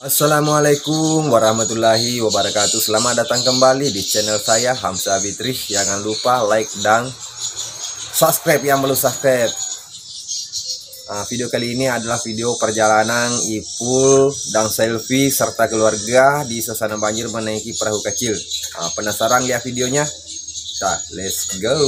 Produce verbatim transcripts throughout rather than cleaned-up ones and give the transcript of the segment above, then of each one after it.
Assalamualaikum warahmatullahi wabarakatuh. Selamat datang kembali di channel saya, Hamzah Fitri. Jangan lupa like dan subscribe yang belum subscribe. Ah, video kali ini adalah video perjalanan Ipul dan Selfie serta keluarga di suasana banjir menaiki perahu kecil. Ah, penasaran lihat videonya? Kita let's go.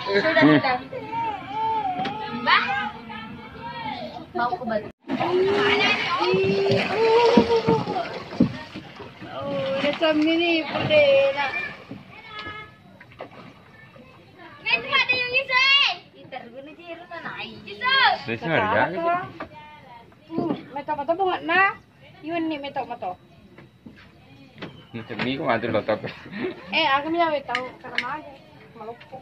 Sudah, sudah. Mbah. Mau ke Bali. Oh, ada kami ni, boleh nak. Main tempat ada yang iso, eh. Kita dulu ni, Jir, mana ai? Iso. Sesar ya. Hmm, meto-meto bunga na. Yun ni meto-meto. Ini kok ngatur lo tapi. Eh, aku mi awe tau karena aja. Maloppo.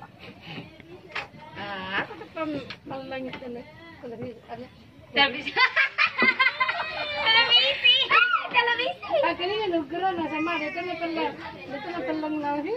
Ah, aku tuh pem-, pem-, pem-, pem-, Televisi. Televisi. Televisi. Aku ini nugra na sama dia tuh nonton, dia tuh nonton nang sih.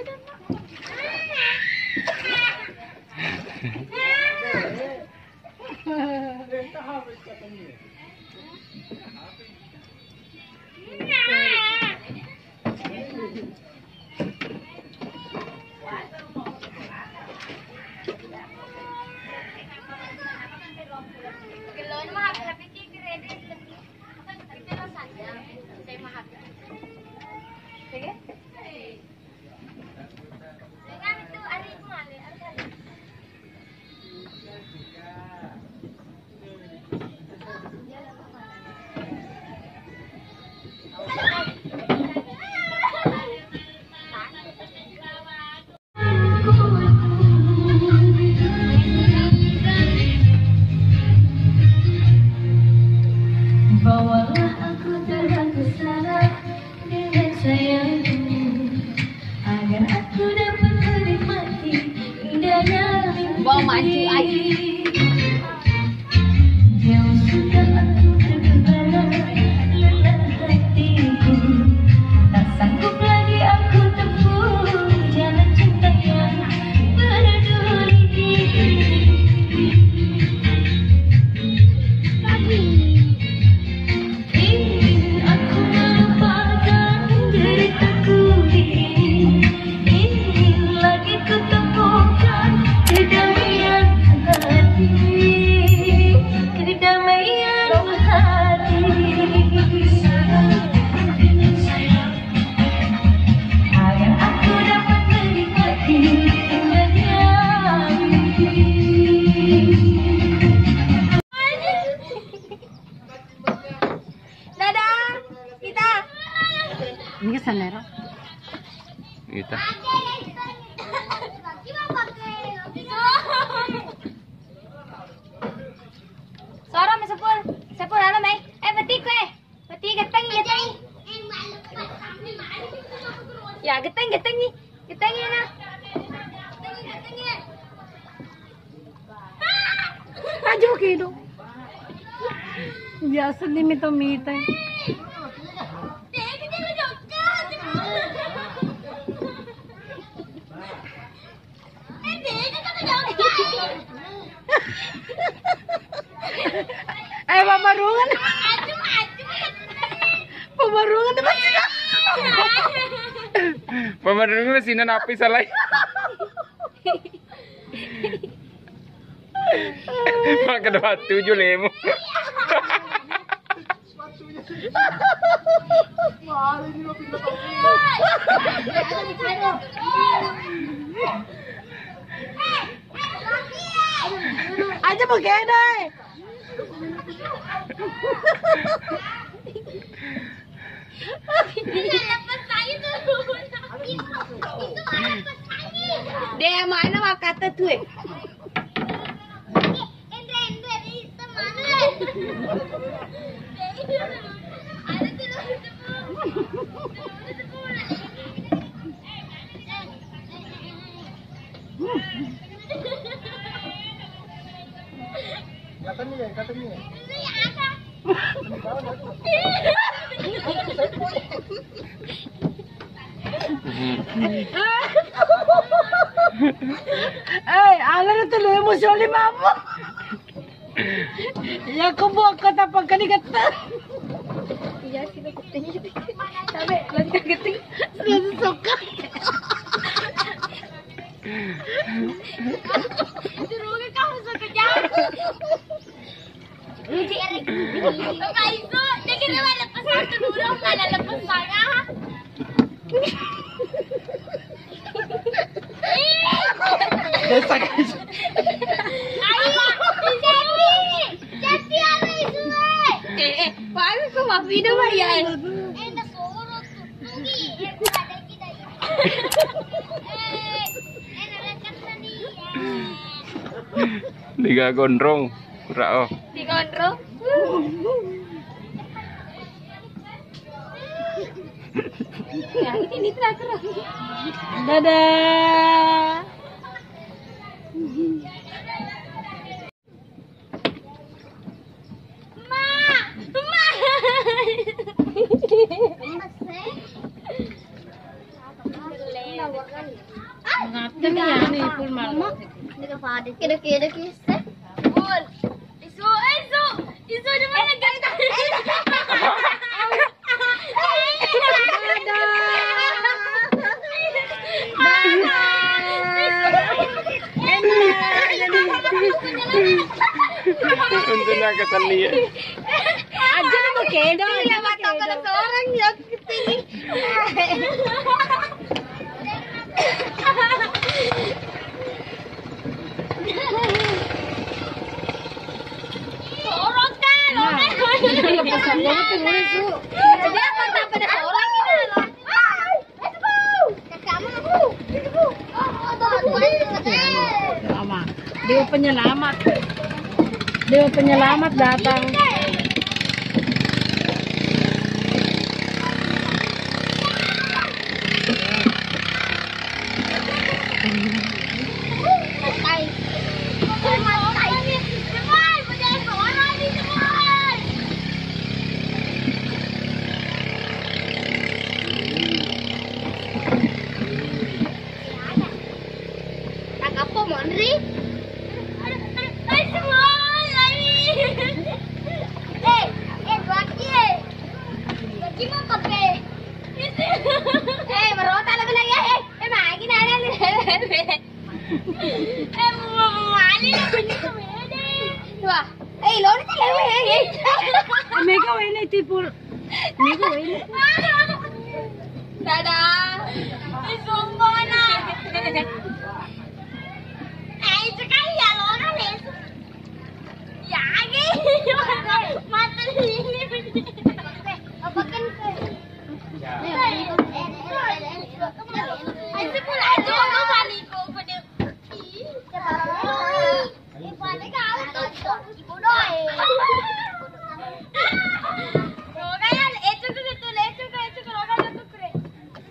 Bawalah aku terhanguslah dengan sayangmu, agar aku dapat menikmati indahnya mimpi. Bawa maju aja. Jauh sudah aku berkeliaran, lelah hatiku, tak sanggup lagi aku tempuh jalan cinta yang berduri. Ingin aku melupakan deritaku ini. Ingin lagi kutemukan kedamaian hati. Kedamaian hati. Agar aku dapat menikmati indahnya mimpi. Dadah. Kita. Ini ke sana, Ro. Kita. Soro, mai sepul. Sepul, halo, mai. Eh, petik, eh. Petik, geteng, geteng. Ya, geteng, geteng nih. Geteng ya, nah. Aja kedo. Biasa di mito-mito. Eh, pamarungan. Pamarungan tuh masih. Pamarungan masih napi salah. Makan batu julemu. Aja mau kena. Dea mana makata tu eh? Eh, alana tu lu emosi oli mama. Ya, aku buat kota pangkani kata. Iya, kita keting. Sampai lagi keting. Sudah suka. Suruh ke kamu suka jalan. Bapak Ibu, dia kira ada pesan tuh dulu, nggak ada pesan, ah. Desa, guys. Ayo, Jati. Jati, ayo, Isu, eh. Eh, eh, Pak Agus, kok maaf ini, Pak, ya? Eh, nggak suruh tuh. Tunggi. Eh, ada kita, ya. Eh, eh, nggak ada kata nih, ya. Tiga gondrong, pura, oh. Tiga gondrong. Ya, ini terakhir. Dadah. Mak, Mak. Ngapain ya nih, full malu. Kira-kira kisah. Full. Isu, Isu, Isu di mana, guys? Untung nang kesenian. Aja mau kedo, iya, aja mau mata kedo. Pada seorang ya. Nah, iya, pesan banget tuh, Su. Jadi apa, tak pada seorang gitu loh. Selamat. Dewa penyelamat. Dewa penyelamat datang. Takappo monri. Eh, eh, bagi, eh. Bagi mau kape. Eh, merota lagi lagi, eh. Eh, magi nana. Eh, mau, mau, mau, ini, ini, ini. Wah, eh, lo ini lewe, eh, eh. Mega wene tipul. Mega wene. Dadah. Ini sumpah, nah. Eh, itu kan ya, lo kan, eh. Ya, ini. Mata ini. Apa kan?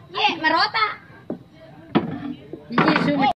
Ye, merota. Iya, sudah.